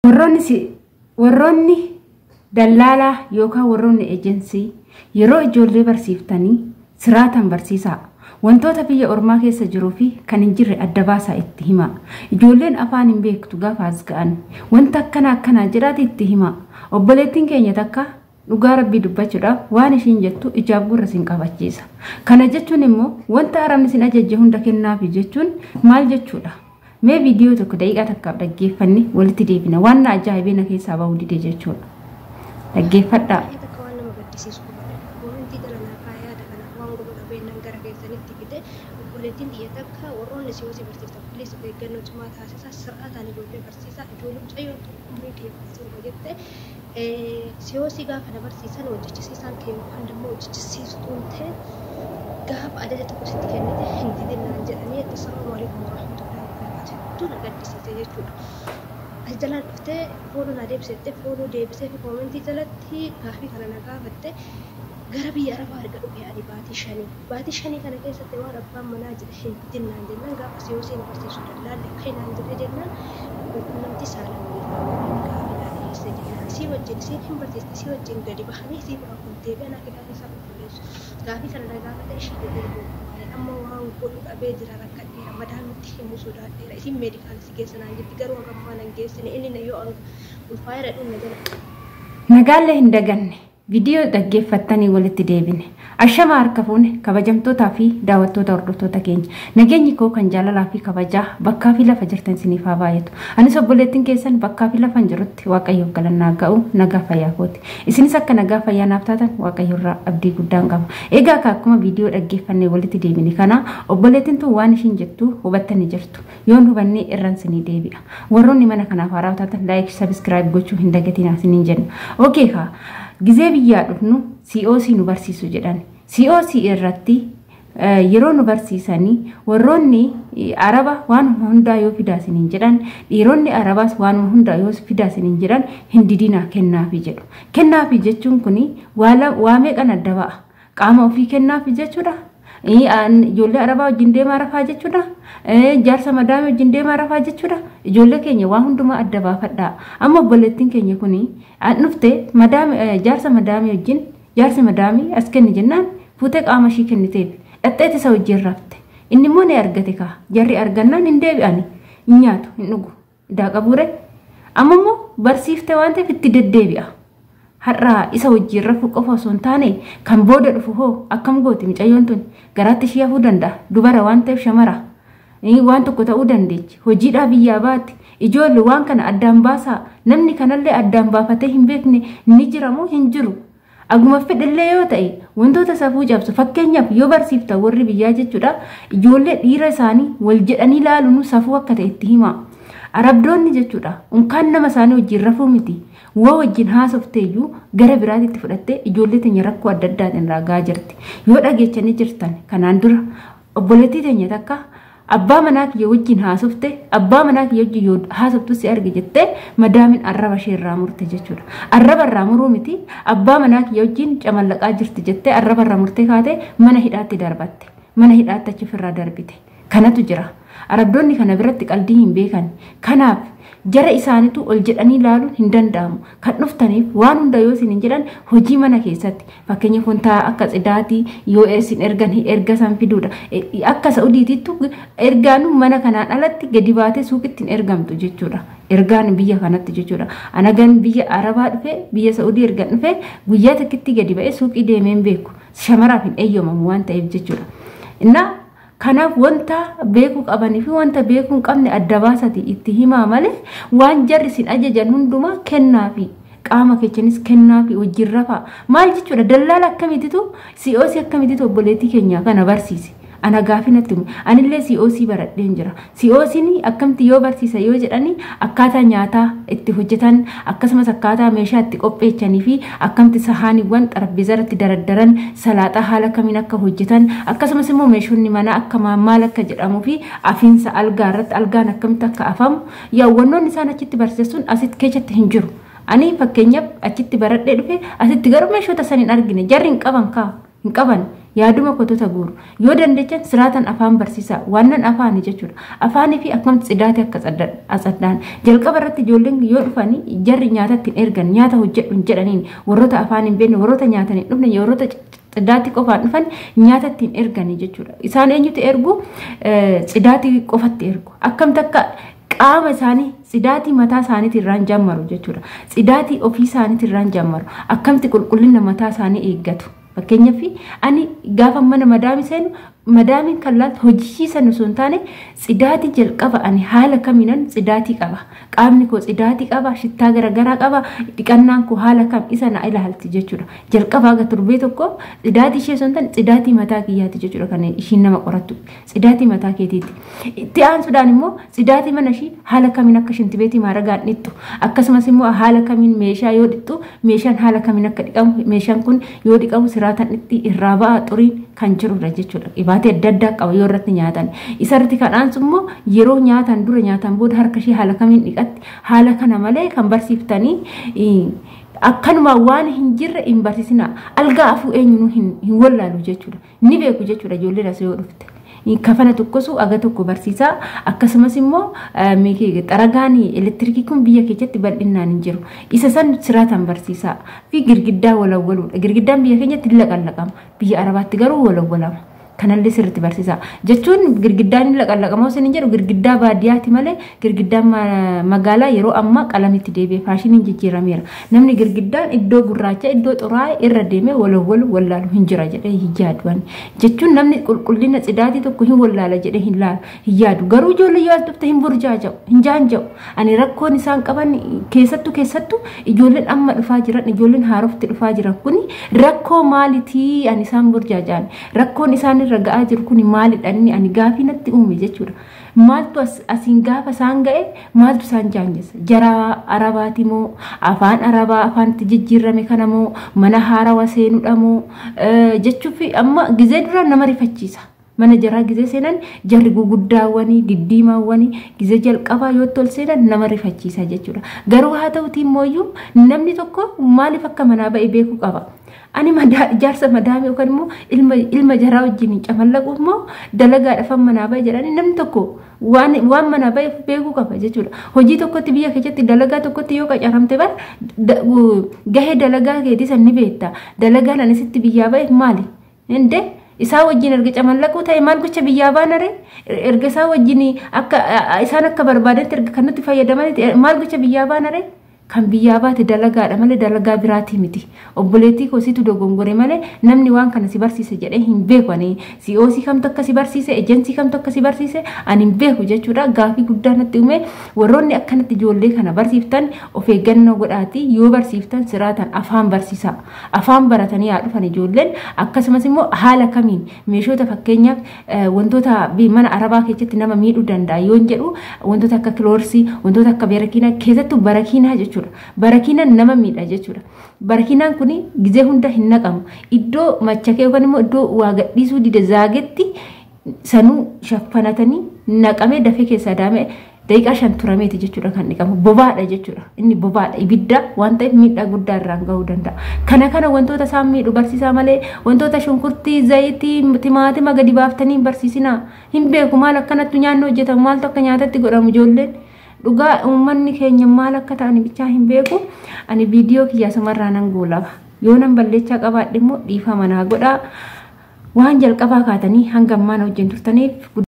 Warroonni dallaalaa yookaan warroonni ejensii yeroo ijoollee barsiiftanii siraatan barsiisaa. Wantoota biyya ormaa keessa jiruu fi kan hin jirre adda baasaa itti himaa. Ijoolleen afaan hin beektu gaafa as ga'an wanta akkana akkanaa jedhaati itti himaa. Obboleettiin keenya takka dhugaa Rabbii dubbachuudhaaf waan ishiin jettu ijaaf gurra isin qabachiisa. Kana jechuun immoo wanta arabni isin ajajje hunda kennaafi jechuun maal jechuudha? Mee viidiyoo tokko daqiiqaa takkaaf dhaggeeffanne walitti deebina. Waan na ajaa'ibee na keessaa bahuu dide jechuudha. Dhaggeeffadhaa. Baay'ee takka waan nama gaddisiisu hubadhe. Koomentii jala naa kaa'ee yaada kana waan godhu dhabeennan gara keessanitti fide. Obboleettiin tiyya takka warroonni COC barsiiftan please of eeggannoo cimaa taasisaa, sir'aataan ijoollee barsiisaa. Ijoollee mucayyoon tun umrii tiyya 17 jette, COC gaafa na barsiisan hojjechisiisaan kee yookaan dammoo hojjechisiistuun tee gaafa ajaja tokko sitti kennite hin didin naan jedhanii jette. Assalaamu alaikum warahmatullahi wabarakaatuh. Hedduu na gaddisiise jechuudha. As jalaan dhuftee follow naa deebisette, follow deebisee fi koomentii jalatti gaafii kana na gaafatte. Gara biyya Arabaa erga dhufee ani baatii 5. Baatii 5 kana keessatti waan abbaan manaa jedhe hin didin naan jennaan, gaafa COC na barsiisu dallaalli akka naan jedhe jennaan, walqunnamtii saalaa waliin raawwatan gaafii naa dhiyeesse jennaan, isii wajjin isiin hin barsiisti, isii wajjin gadi bahanii isii biraa ol deebi'an akka kilaasii isaa qulqulleessu. Gaafii kana na gaafate, ishii jedhee ulfaa'e. Amma waan godhu dhabee jira, rakkadheera, madaamitti himuu sodaadheera. Isiin medical si geessa naan jetti, garuu hagammaa nan geessine. Inni na yoo ulfaa'eera dhuun na jala. Nagaallee hin daganne. Viidiyoo dhaggeeffattanii walitti deebine. Ashama harka fuune, kabajamtootaa fi daawwattoota, hordoftoota keenya. Nageenyi koo kan jaalalaa fi kabajaa bakkaa fi lafa jirtan isiniif haa baay'atu. Anis obboleettiin keessan bakkaa fi lafa hin jirutti Waaqayyoof galannaa ga'u, nagaa fayyaa kooti. Isinis akka nagaa fayyaa naaf taatan Waaqayyo irraa abdii guddaan qaba. Egaa akka akkuma viidiyoo dhaggeeffannee walitti deebine kana, obboleettiin tun waan ishiin jettu hubattanii jirtu. Yoon hubannee irraan isinii deebi'a. Warroonni mana kanaaf haaraa taatan like, subscribe gochuu hin dagatinaa isiniin jenna. Okay kaa. Gizee biyyaa dhufnu COC nu barsiisu jedhan. COC irratti yeroo nu barsiisanii, warroonni Araba waan hundaa yoo fidaa isiniin jedhan, dhiironni Arabaas waan hundaa yoo fidaa isiniin jedhan, hin didinaa, kennaafi jedhu. Kennaafi jechuun kuni waa meeqan adda ba'a? Qaama ofii kennaafi jechuudha. Ijoollee Arabaa wajjin deemaa rafaa jechuudha. Jaarsa madaamii wajjin deemaa rafaa jechuudha. Ijoollee keenya, waa hundumaa adda baafadhaa. Amma obboleettiin keenya kuni dhufte jaarsa madaamii wajjin, jaarsi madaamii as kenni jennaan fuutee qaama ishii kenniteef. Dhaqxeet isa wajjin rafte. Inni immoo ni argate kaa. Jarri argannaan hin deebi'ani. Hin nyaatu, hin dhugu. Idaa qabuure. Amma immoo barsiifte waan ta'eef itti deddeebi'a. Har'a isa wajjin rafuu qofa osoo hin taane, kan booda dhufu hoo akkam gooti mucayyoon tun? Garaatti ishii hafuu danda'a. Dubara waan ta'eef, shamara. Waan tokko ta'uu dandeechi. Hojiidhaa biyyaa baatti. Ijoollee, waan kana addaan baasaa. Namni kanallee addaan baafatee hin beekne ni jira moo hin jiru? Aguma fedhallee yoo ta'e, wantoota safuu cabsu, fakkeenyaaf yoo barsiifta warri biyyaa jechuudha, ijoollee dhiira isaanii wal jedhanii laaluun safuu akka ta'e itti hima. Arabdoonni jechuudha unkaan nama isaanii wajjin rafuu miti. Waa wajjin haasofteeyyuu gara biraatitti fudhattee ijoollee teenya rakkoo adda addaatiin raagaa jirti. Yoo dhageechanii jirtan, kanaan dura obboleettii teenya takka abbaa manaa kiyya wajjin haasofte, abbaa manaa kiyya wajjin yoo haasoftu si arge jettee madaamin arraba ishee irraa murte jechuudha. Arraba irraa muruu miti, abbaa manaa kiyya wajjin camallaqaa jirti jettee arraba irraa murtee kaatee mana hidhaatti darbatte. Mana hidhaatti achi ofirraa darbite. Kanatu jira. Arabdoonni kana biratti qaldii hin beekan. Kanaaf jara isaanitu ol jedhanii ilaaluun hin danda'amu. Kan dhuftaniif waan hunda yoo isin hin jedhan, hojii mana keessatti fakkeenyaaf wanta akka tsidaatii yoo isin ergan erga san fiduudha. Akka Sa'udiitittu ergaanu mana kanaan alatti gadi baatee suuqitti hin ergamtu jechuudha. Ergaan biyya kanatti jechuudha. Anagan biyya Arabaa dhufe, biyya Sa'udii ergan dhufe, guyyaa takkitti gadi ba'ee suuqii deemee hin beeku. Shamaraaf hin eeyyamamu waan ta'eef jechuudha. Innaa kanaaf wanta beekuu qabanii fi wanta beekuu hin qabne adda baasati itti himaa malee, waan jarri isin ajajan hundumaa kennaafi, qaama kechanis kennaafi, wajjin rafaa maal jechuudha? Dallaala akkamiititu, COC akkamiititu obboleettii keenya kana barsiise? Ana gaafii natti hime. Anillee COC baradheen jira. COC'n akkamitti yoo barsiisa yoo jedhani, akkaataa nyaataa itti hojjetan, akkasumas akkaataa meeshaa itti qopheechanii fi akkamitti sahaaniiwwan xarabbeezaa irratti daraddaran, salaaxaa haala kamiin akka hojjetan, akkasumas immoo meeshonni manaa akka maal akka jedhamuu fi afiinsa algaa irratti algaan akkamitti akka afamu, yaawwannoonni isaan achitti barsiisan sun asitti keessatti hin jiru. Ani fakkeenyaaf achitti baradhee dhufe, asitti garuu meeshota san hin argine. Jarri hin qaban kaa, hin qaban. Yaaduma kotota guuru. Yoo dandeechan siraataan afaan barsiisaa. Wannan afaanii jechuudha. Afaanii fi akkamitti tsidaati akka atsaddaan. Jalqaba irratti ijoolleen yoo dhufanii jarri nyaata ittiin ergan nyaata hojjedhu hin jedhaniin warroota afaan hin beekne warroota nyaatan hin dhufne warroota tsidaati qofaan dhufan nyaata ittiin erganii jechuudha. Isaan eenyutu ergu? Tsidaati qofatti ergu. Akkamitti akka qaama isaanii tsidaatii mataa isaaniitiin irraan jammaru jechuudha. Tsidaatii ofii isaaniitiin irraan jammaru. Akkamitti qulqullina mataa isaanii eeggatu. Fakkeenyaaf ani gaafa mana madaamii seenu madaamiin kan laaltu hojii sana osoo hin taane tsidaatii jalqaba ani haala kamiinan tsidaatii qaba. Qaamni koo tsidaatii qaba, shittaa garaagaraa qaba, dhiqannaan koo haala kam isa na ilaalti jechuudha. Jalqaba haga torbee tokko tsidaatii ishee osoo hin taane tsidaatii mataa kiyyaati jechuudha kan ishiin nama qorattu. Tsidaatii mataa keetiiti. Itti aansuudhaan immoo tsidaatii mana ishii haala kamiin akka shintibeetii maaragaan dhixxu akkasumas immoo haala kamiin meeshaa yoo dhixxu meeshaan haala kamiin akka dhiqamu meeshaan kun yoo dhiqamu siraataan itti irraa ba'a xuriin kan jirudha jechuudha. Dhibaatee adda addaa qaba yoo irratti nyaatan. Isarratti kan aansu immoo yeroo nyaatan dura nyaatan booda harka ishee haala kamiin dhiqatti haala kana malee kan barsiiftanii akkanuma waan hin jirre hin barsiisina. Algaa afuu eenyunuu hin wallaalu jechuudha. Ni beeku jechuudha ijoolleen as yoo dhufte. Kafana tokkosu aga tokko barsiisaa akkasumas immoo xaragaan elektirikii kun biyya keessatti bal'inaan hin jiru. Isa san siraataan barsiisaa fi girgiddaa walawwaluudha. Girgiddaan biyya keenyatti laqallaqama. Biyya Arabaatti garuu walawwalama. Kanallee sirriitti barsiisaa. Jechuun girgiddaan laqallaqama osoo hin jedhu girgiddaa baadiyyaati malee girgiddaan magaalaa yeroo ammaa qalamitti deebi'ee faashiniin jijjiirameera. Namni girgiddaan iddoo gurraacha iddoo xuraa'e irra deemee walawwalu wallaalu hin jira jedhee hin yaadu. Jechuun namni qulqullina tsidaatii tokko hin wallaala jedhee hin laalu hin yaadu. Garuu ijoollee yoo as dhufte hin burjaaja'u hin jaanja'u. Ani rakkoon isaan qaban keessattuu ijoolleen amma dhufaa jiran ijoolleen haarofti dhufaa jiran kuni rakkoo maalitii ani isaan burjaaja'an rakkoon isaan irra ga'aa jiru kun maalidha inni ani gaafii natti uume jechuudha. Maaltu asiin gaafa isaan ga'e maaltu isaan jaanjessa? Jara Arabaati moo afaan Arabaa afaanitti jijjiirame kana moo mana haarawaa seenuudha moo jechuuf amma gizee dura nama rifachiisa. Mana jaraa gizee seenan jarri guguddaawwanii diddiimaawwanii gizee jalqabaa yoo tol seenan nama rifachiisa jechuudha. Garuu haa ta'utii immoo namni tokko maaliif akka manaa ba'e beekuu qaba. Ani ijaarsa madaamii yookaan immoo ilma jaraa wajjin hin camallaqu immoo dalagaadhaaf manaa ba'e jedhanii namni tokko waan manaa ba'eef beekuu qaba jechuudha. Hojii tokkotti biyya keessatti dalagaa tokkotti yoo qacaramte bar gahee dalagaa keetii san ni beekta. Dalagaan ani sitti biyyaa ba'eef maali? Indee isaa wajjin erga camallaquu ta'e maal gocha biyyaa baanare? Erga isaa wajjin akka isaan akka barbaadanitti erga kan nuti fayyadamanitti maal gocha biyyaa baanare? Kan biyyaa baate dalagaadha malee dalagaa biraatii miti. Obboleettii koo situ dogongore malee namni waan kana si barsiise jedhee hin beeku. Ani COC kamtu akka si barsiise, ejensii kamtu akka si barsiise ani hin beeku jechuudha. Gaafii guddaa natti uume warroonni akkanatti ijoollee kana barsiiftan of eeggannoo godhaati. Yoo barsiiftan siraataan afaan barsiisaa. Afaan baratanii haa dhufan ijoolleen akkasumas immoo haala kamiin meeshoota fakkeenyaaf wantoota mana Arabaa keessatti nama miidhuu danda'a yoo jedhu wantoota akka kiloorsii, wantoota akka barakiinaa keessattuu barakiinaa jechuudha. Barakiinaan nama miidha jechuudha. Barakiinaan kun gizee hunda hin naqamu. Iddoo machakee yookaan immoo iddoo waa gadhiisuu dide zaagetti sanuu shaffanatanii naqamee dafee keessaa daamee daqiiqaa 5 turameeti jechuudha kan dhiqamu. Bobaadha jechuudha. Inni bobaadha. Ibidda waan ta'eef miidhaa guddaa irraan gahuu danda'a. Kana wantoota isaan miidhu barsiisaa malee wantoota shunkurtii, zayitii, timaatima gadi baaftanii hin barsiisinaa. Hin beeku maal akkanatti nyaanni hojjetamu maaltu akka nyaatatti godhamu ijoolleen. Dhugaa uummanni keenya maal akka ta'an bichaa hin beeku. Ani viidiyoo kiyyaa sumarraa nan goolaba. Yoo nan balleechaa qabaadhe immoo dhiifama naa godhaa. Waan jalqabaa kaatanii hanga ammaa na wajjin turtaniif